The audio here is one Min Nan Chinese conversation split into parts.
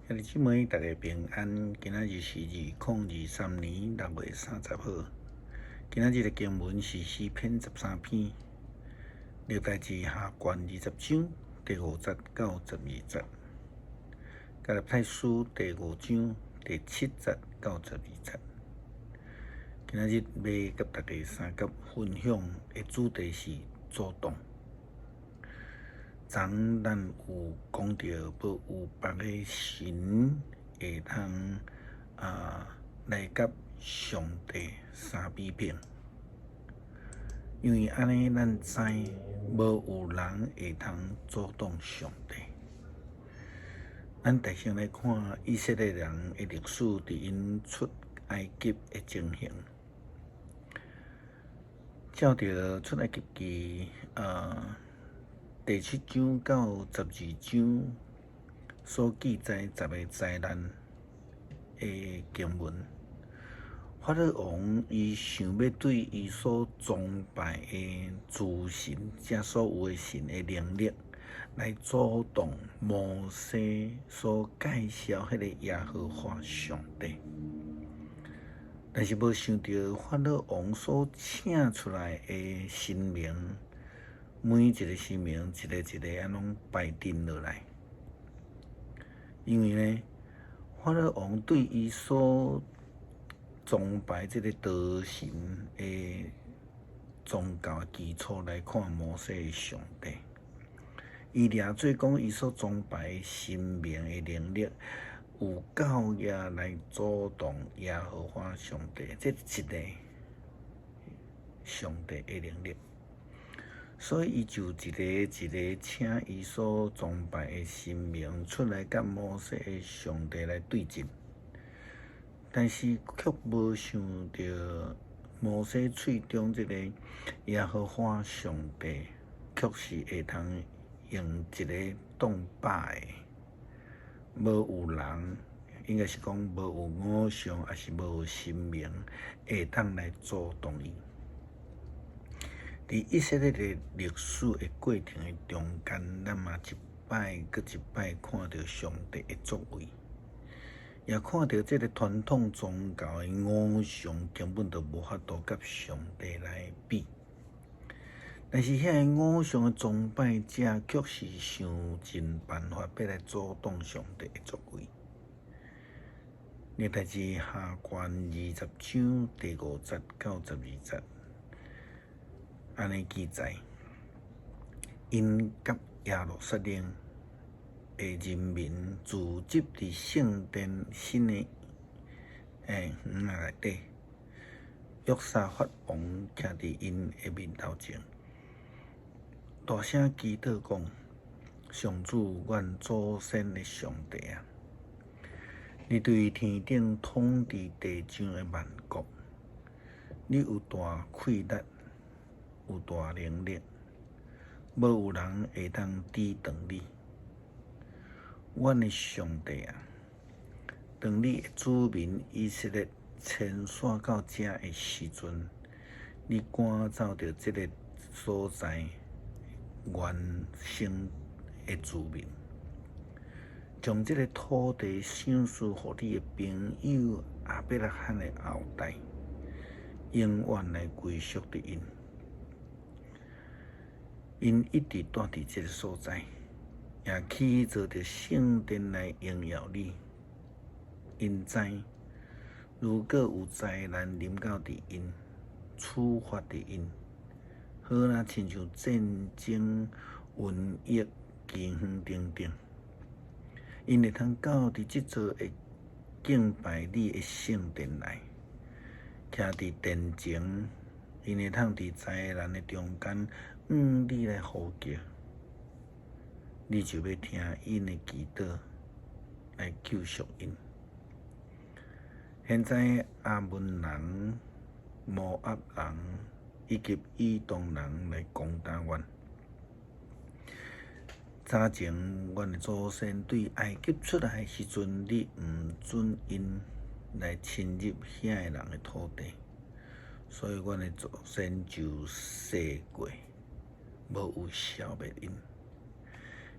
兄弟姊妹，大家平安。今仔日是2023年6月30號。今仔日的經文是詩篇13篇，歷代志下卷20章第5節到12節，加拉太書第五章第7節到12節。今仔日欲佮大家相佮分享的主題是阻擋。昨咱有講著，無有別个神會通來佮上帝相比拼，因為按呢咱知無有人會通阻擋上帝。咱大先來看以色列人的歷史，佇𪜶出埃及的情形。照著出埃及記第七章到12章所記載十個災難的經文，法老王伊想欲對伊所崇拜的諸神，遮所有的神的能力，來阻擋摩西所介紹彼个耶和華上帝。但是無想著法老王所請出來的神明，每一个神明，一個一個按攏敗陣落來。因為呢，法老王對伊所崇拜這个多神的宗教基礎來看摩西的上帝，伊掠做講伊所崇拜的神明的能力有夠額來阻擋耶和華上帝這一个上帝的能力。所以，伊就一个一个請伊所崇拜的神明出來，佮摩西的上帝來對質，但是卻無想著摩西喙中這個耶和華上帝，卻是會通用一个擋百个，無有人，應該是講無有偶像，抑是無有神明會當來阻擋伊。佇以色列的歷史的過程的中間，咱嘛一擺閣一擺看著上帝的作為，也看著這个傳統宗教的偶像根本就無法度佮上帝來比。但是遐个偶像的崇拜者卻是想盡辦法欲來阻擋上帝的作為。歷代志下卷20章第5節到12節。按呢記載，𪜶佮耶路撒冷的人民聚集佇聖殿新的園仔內底，約沙法王徛佇𪜶的面頭前，大聲祈禱講：上主，阮祖先的上帝啊！你對天頂統治地上的萬國，你有大氣力，有大能力，無有人會當抵擋你。阮的上帝啊，當你的子民以色列遷徙到遮的時陣，你趕走著這个所在原生的住民，將這个土地賞賜予你的朋友亞伯拉罕的後代，永遠來歸屬佇𪜶。𪜶一直蹛佇這个所在，也起造著聖殿來榮耀你。𪜶知，如果有災難臨到佇𪜶，處罰佇𪜶，好若親像戰爭、瘟疫、饑荒等等，𪜶會通到佇這座會敬拜你的聖殿來，徛佇殿前，𪜶會通佇災難的中間向你來呼叫，你就欲聽𪜶的祈禱來救贖𪜶。現在亞捫人、摩押人以及以東人來攻打阮。早前阮的祖先對埃及出來的時陣，你毋准𪜶來侵入遐个人的土地，所以阮的祖先就逝過，無有消滅𪜶。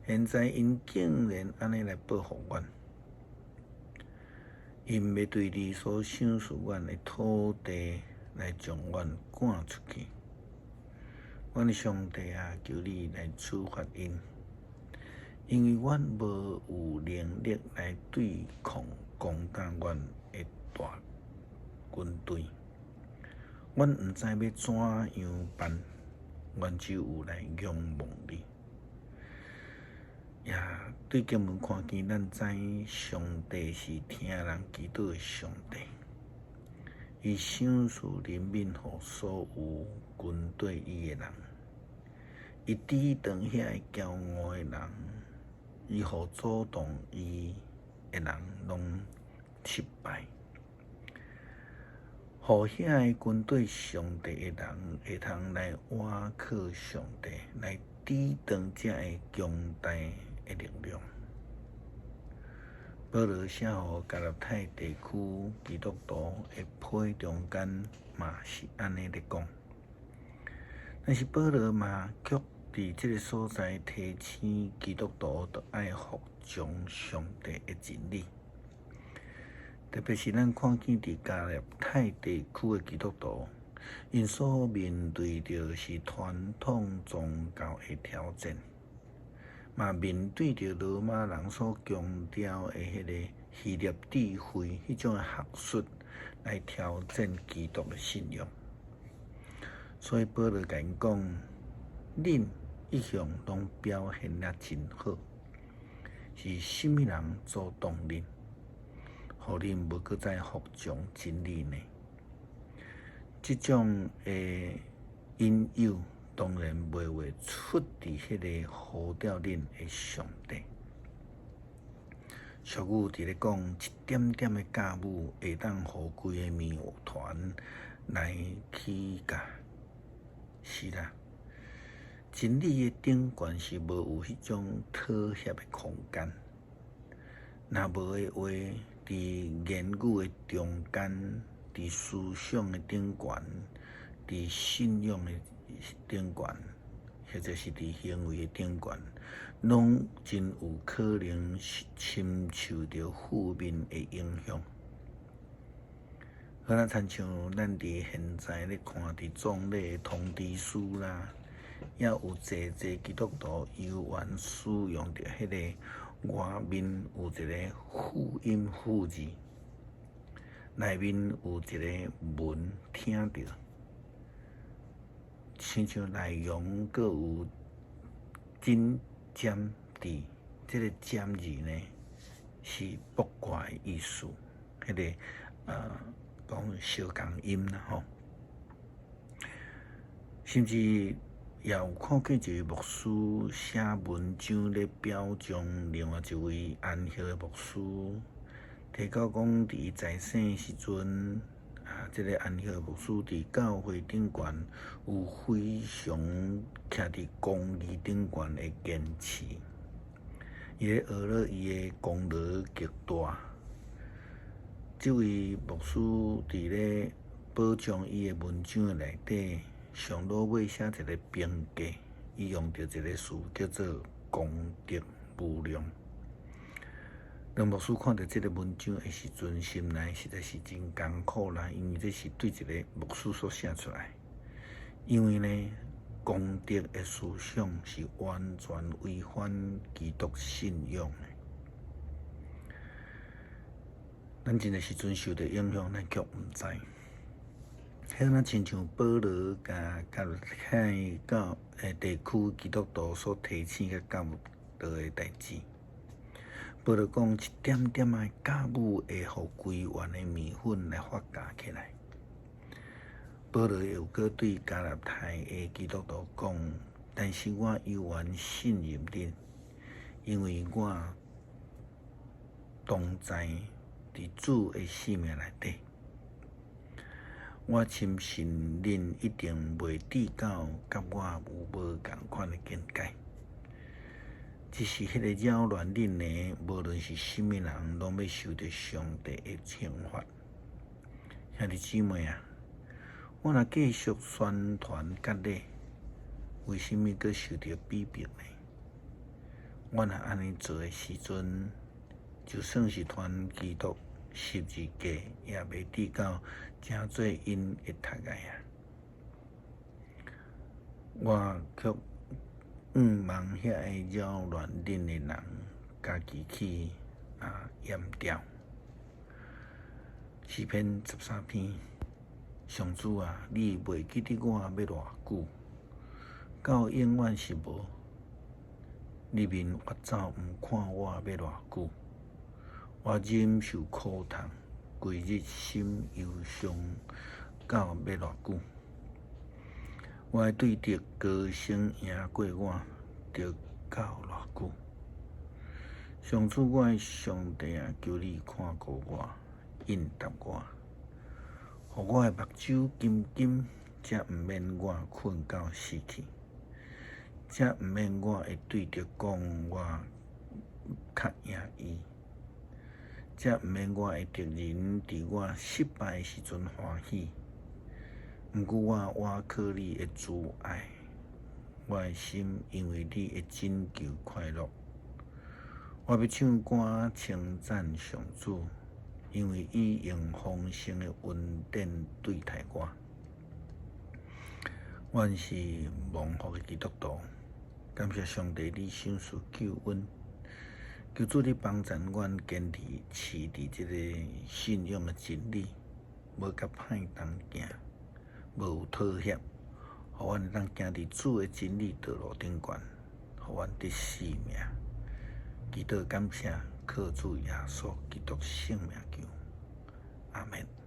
現在𪜶竟然按呢來報復阮， 𪜶欲對你所賞賜阮的土地來將阮趕出去。阮的上帝啊，求你來處罰𪜶，因為阮無有能力來對抗攻打阮的大軍隊。阮毋知欲怎樣辦，阮只有來仰望你。也對經文看見，咱知上帝是聽人祈禱的上帝，伊賞賜憐憫予所有跟綴伊的人，伊抵擋遐個驕傲的人，伊予阻擋伊的人攏失敗，予遐個跟綴上帝的人會通來倚靠上帝，來抵擋這个強大的力量。保羅寫予加拉太地區基督徒的批中間嘛是按呢咧講，但是保羅嘛卻佇這个所在提醒基督徒，著愛服從上帝的真理。特別是咱看見佇加拉太地區的基督徒，𪜶所面對著是傳統宗教的挑戰，嘛面對著羅馬人所強調的彼个希臘智慧彼種的學術來挑戰基督的信仰。所以保羅共𪜶講：恁一向攏表現得真好，是啥物人阻擋恁，予恁無閣再服從真理呢？這種的引誘當然袂會出佇彼个呼召恁的上帝。俗語佇咧講，一點點的酵母會當予規个麵團來起酵。是啦，真理的頂懸是無有彼種妥協的空間。若無的話，佇言語的中間，佇思想的頂懸，佇信仰的頂懸，或者是佇行為的頂懸，攏真有可能是深受著負面的影響。好若親像咱佇現在咧看佇葬禮的通知書啦，也有濟濟基督徒猶原使用著彼个外面有一个福音福字，內面有一个門聽著，親像內容閣有真占字，這个占字呢是卜卦的意思，彼个講相仝音啦吼，甚至也有看過一个牧師寫文章咧表彰另外一位安息的牧師，提到講佇伊在生時陣，啊，這个安息的牧師佇教會頂懸有非常徛佇公義頂懸的堅持，伊咧學了伊的功勞極大。這位牧師佇咧保障伊的文章的內底，上落尾寫一个評價，伊用著一个詞叫做功德無量。當牧師看著這个文章的時陣，心內實在是真艱苦啦，因為這是對一个牧師所寫出來。因為呢，功德的思想是完全違反基督信仰的。咱真濟時陣受著影響，咱卻毋知。彼若親像保羅共加拉太教地區基督徒所提醒佮教導的代誌。保羅講，一點點仔酵母會予規碗的麵粉來發酵起來。保羅又閣對加拉太的基督徒講，但是我猶原信任恁，因為我同在佇主的性命內底，我深信恁一定袂至到佮我有無仝款的見解。只是彼個擾亂恁的，無論是啥物人，攏欲受著上帝的懲罰。兄弟姊妹啊，我若繼續宣傳割禮，為啥物閣受著比逼呢？我若按呢做的時陣，就算是傳基督十字架，也袂至到成做𪜶的窒礙啊！我卻向望遐个擾亂恁的人，家己去淹掉。詩篇13篇，上主啊，你袂記得我欲偌久？到永遠是無？你面越走毋看我欲偌久？我忍受苦痛，規日心憂傷，到欲偌久？我的對敵高聲贏過我，著到偌久？上主，我的上帝啊，求你看顧我，應答我，予我的目睭金金，才毋免我睏到死去，才毋免我的對敵講我較贏伊，才毋免我的敵人佇我失敗的時陣歡喜。毋過我倚靠你的慈愛，我的心因為你的拯救快樂。我欲唱歌稱讚上主，因為伊用豐盛的恩典對待我。阮是蒙福的基督徒，感謝上帝你賞賜救恩，求主你幫贊阮堅持持佇這個信仰的真理，無佮歹同行，無有妥協，予阮會當行佇主的真理道路頂懸，予阮得性命。祈禱感謝，靠主耶穌基督聖名求，阿們。